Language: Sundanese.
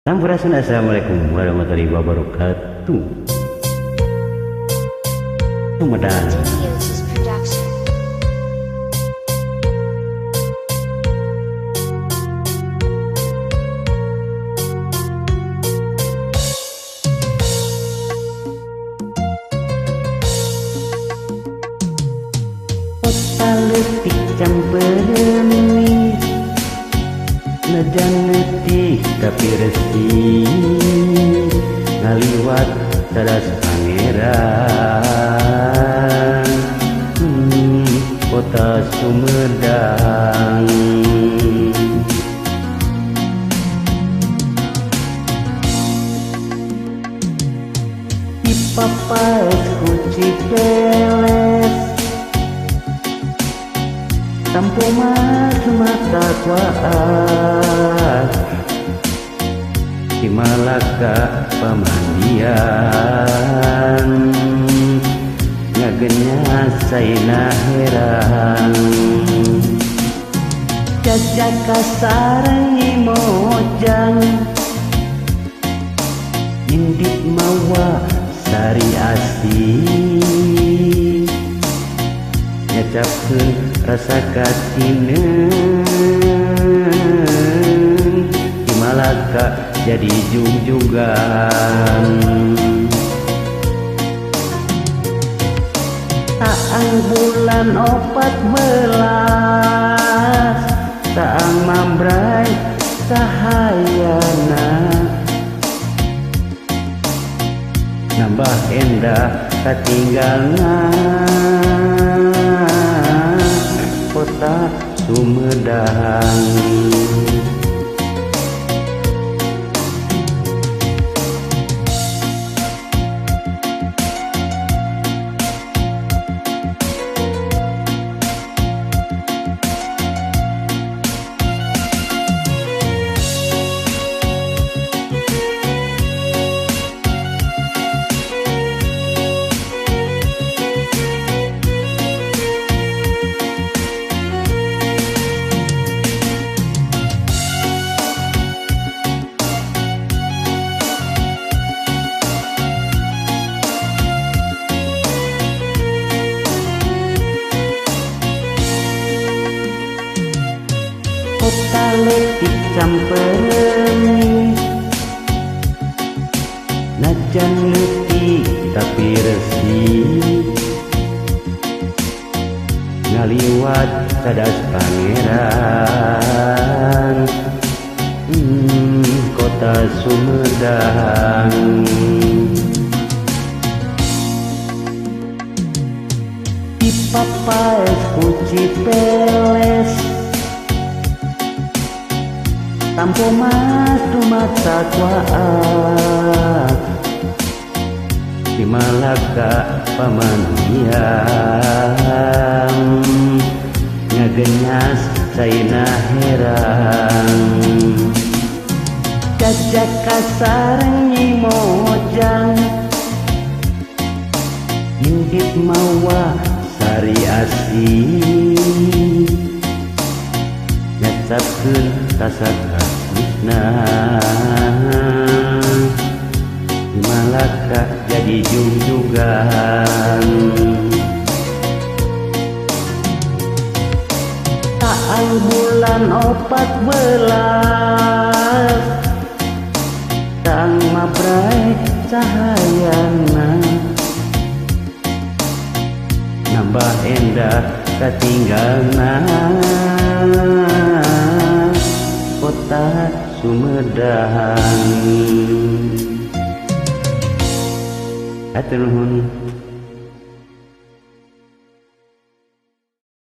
Sampurasun, assalamualaikum warahmatullahi wabarakatuh. Sumedang. Kota leutik camperemi, najan leutik tapi resik, ngaliwat sadas pangeran. Kota Sumedang. Dipapaes ku Cipeles, tampo mas mata kuat, di Malaka pamandian, ngagenya saina heran. Jajaka sareng mojang, indit mawa sari asih, nyacapkeun rasa katineun, di Malaka jadi jugjugan. Taang bulan 14, taang mambrai cahayana, nambah endah katinggalna kota Sumedang. Kota leutik camperemi, najan leutik tapi resik, ngaliwat cadas pangeran. Kota Sumedang. Dipapaes ku Cipeles, tampo mas dumata kuat, di Malaka pamandian, ngagenyas saina heran. Jajaka sareng Nyi Mojang, indit mawa sari asih, nyacapkeun rasa kasihna, di Malaka jadi jugjugan. Taang bulan 14, taang mabrai cahayana, nambah endah katinggalna kota Sumedang. Hatur nuhun.